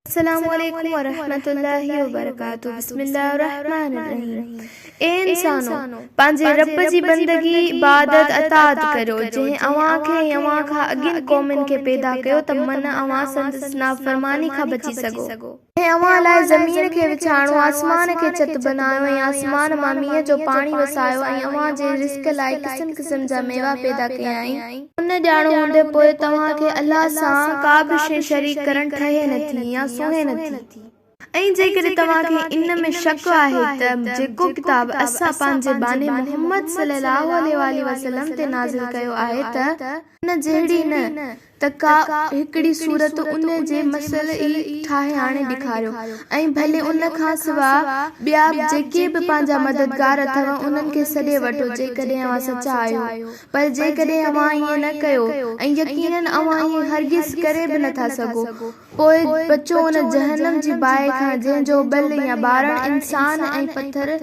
السلام عليڪم ورحمة الله وبرڪاته بسم الله الرحمن الرحيم اي انسانو! پنهنجي رب جي بندگي، عبادت، اطاعت ڪريو، جنهن اوهان کي ۽ اوهان کان اڳين قومن کي پيدا ڪيو ته من اوهان سندس نافرماني کان بچي سگهو. جنهن اوهان لاء زمين کي وڇاڻو، آسمان کي ڇت بنايو ۽ آسمان مان مينهن جو پاڻي وسايو ۽ اوهان جي رزق لاء قسم قسم جا ميوا پيدا ڪيائين. ان ڄاڻ هوندي پوء توهان کي الله سان ڪا به شيء شريڪ ڪرڻ ٺهي نه ٿي يا سونهين نه ٿي. ۽ جيڪڏهن توهان کي ان ۾ شڪ آهي ته جيڪو ڪتاب اسان پنهنجي ٻانهي محمد صلي الله عليه واٰله وسلم تي نازل ڪيو آهي ته ان جهڙي نه ته ڪا هڪڙي سورت ان جي مثل ئي ٺاهي آڻي ڏيکاريو ۽ ڀلي ان کان سواء ٻيا جيڪي به پنهنجا مددگار اٿو انهن کي سڏي وٺو جيڪڏهن اوهان سچا آهيو. پر جيڪڏهن اوهان ائين نه ڪيو، ۽ يقيناً اوهان ائين هرگز ڪري به نٿا سگهو، پوء بچو ان جهنم جي باهه کان جنهن جو ٻل يا ٻارڻ انسان ۽ پٿر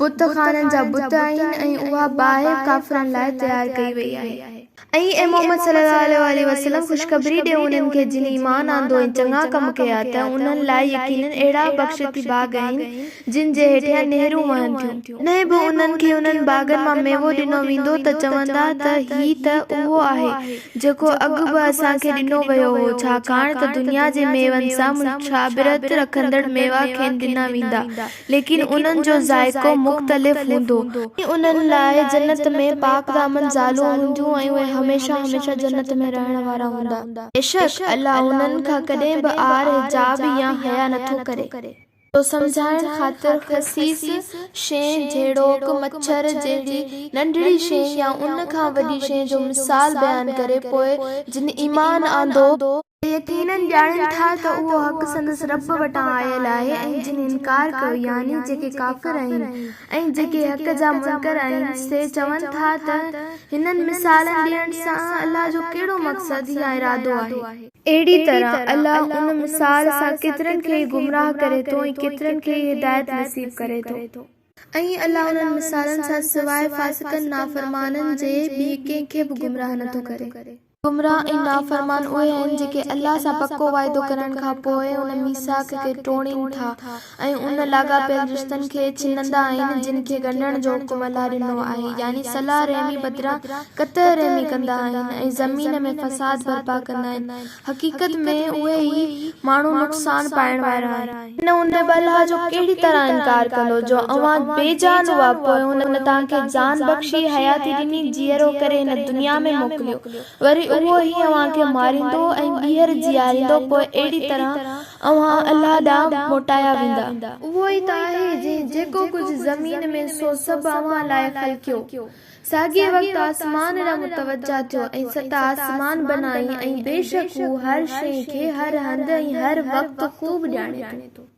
بت خانن جا بت آهن ۽ اها باهه ڪافرن لاء تيار ڪئي وئي آهي. ۽ اي محمد صلي الله عليه واٰله وسلم! خوشخبري ڏي انهن کي جن ايمان آندو ۽ چڱا ڪم ڪيا ته انهن لاء يقيناً اهڙا بخشتي باغ آهن جن جي هيٺيان نهرون وهن ٿيون. جڏهن به انهن کي انهن باغن مان ميوو ڏنو ويندو ته چوندا ته هي ته اهو آهي جيڪو اڳ به اسان کي ڏنو ويو هو ڇاڪاڻ ته دنيا جي ميون سان مشابهت رکندڙ ميوا کين ڏنا ويندا ليڪن انهن جو ذائقو مختلف هوندو. ۽ انهن لاء جنت ۾ پاڪدامن زالون هونديون ۽ اهي هميشه هميشه جنت ۾ رهڻ وارا هوندا. بيشڪ الله انهن کان ڪڏهن به عار، حجاب يا حيا نٿو ڪري. تو سمجهائڻ خاطر خسيس شيء جهڙوڪ مڇر جهڙي ننڍڙي شيء يا ان کان وڏي شيء جو مثال بيان ڪري پوء جن ايمان آندو، ته يقيناً ڄاڻين ٿا ته اهو حق سندس رب وٽان آيل آهي ۽ جن انڪار ڪيو، يعني جيڪي ڪافر آهن ۽ جيڪي حق جا منڪر آهن، سي چون ٿا ته هنن مثالن ڏيڻ سان الله جو ڪهڙو مقصد يا ارادو آهي؟ اهڙي طرح الله ان مثال سان ڪيترن کي ئي گمراهه ڪري ٿو ۽ ڪيترن کي ئي هدايت نصيب ڪري ٿو. ۽ الله انهن مثالن سان سواء فاسقن نافرمانن جي ٻئي ڪنهن کي به گمراهه نٿو ڪري. گمراهه ۽ نافرمان اهي آهن جيڪي الله سان پڪو واعدو ڪرڻ کان پوء ان ميثاق کي ٽوڙين ٿا ۽ ان لاڳاپيل رشتن کي ڇنندا آهن جن کي ڳنڍڻ جو حڪم الله ڏنو آهي يعني صله رحمي بدران قطع رحمي ڪندا آهن ۽ زمين ۾ فساد برپا ڪندا آهن حقيقت ۾ اهي ئي ماڻهو نقصان پائڻ وارا آهن. ان هوندي به الله جو ڪهڙي طرح انڪار ڪندو جو اوهان بي جان هئا پوء هن توهان کي جان بخشي حياتي ڏني جيئرو ڪري هن دنيا ۾ موڪليو وري اهو ئي اوهان کي ماريندو ۽ ٻيهر جياريندو پوء اهڙي طرح اوهان الله ڏانهن موٽايا ويندا. اهو ئي ته آهي جنهن جيڪو ڪجهه زمين ۾ سو سڀ اوهان لاء خلقيو. ساڳئي وقت آسمان ڏانهن متوجه ٿيو ۽ ست آسمان بنائي ۽ بيشڪ هو هر شيء کي هر هنڌ ۽ هر وقت خوب ڄاڻي ٿو.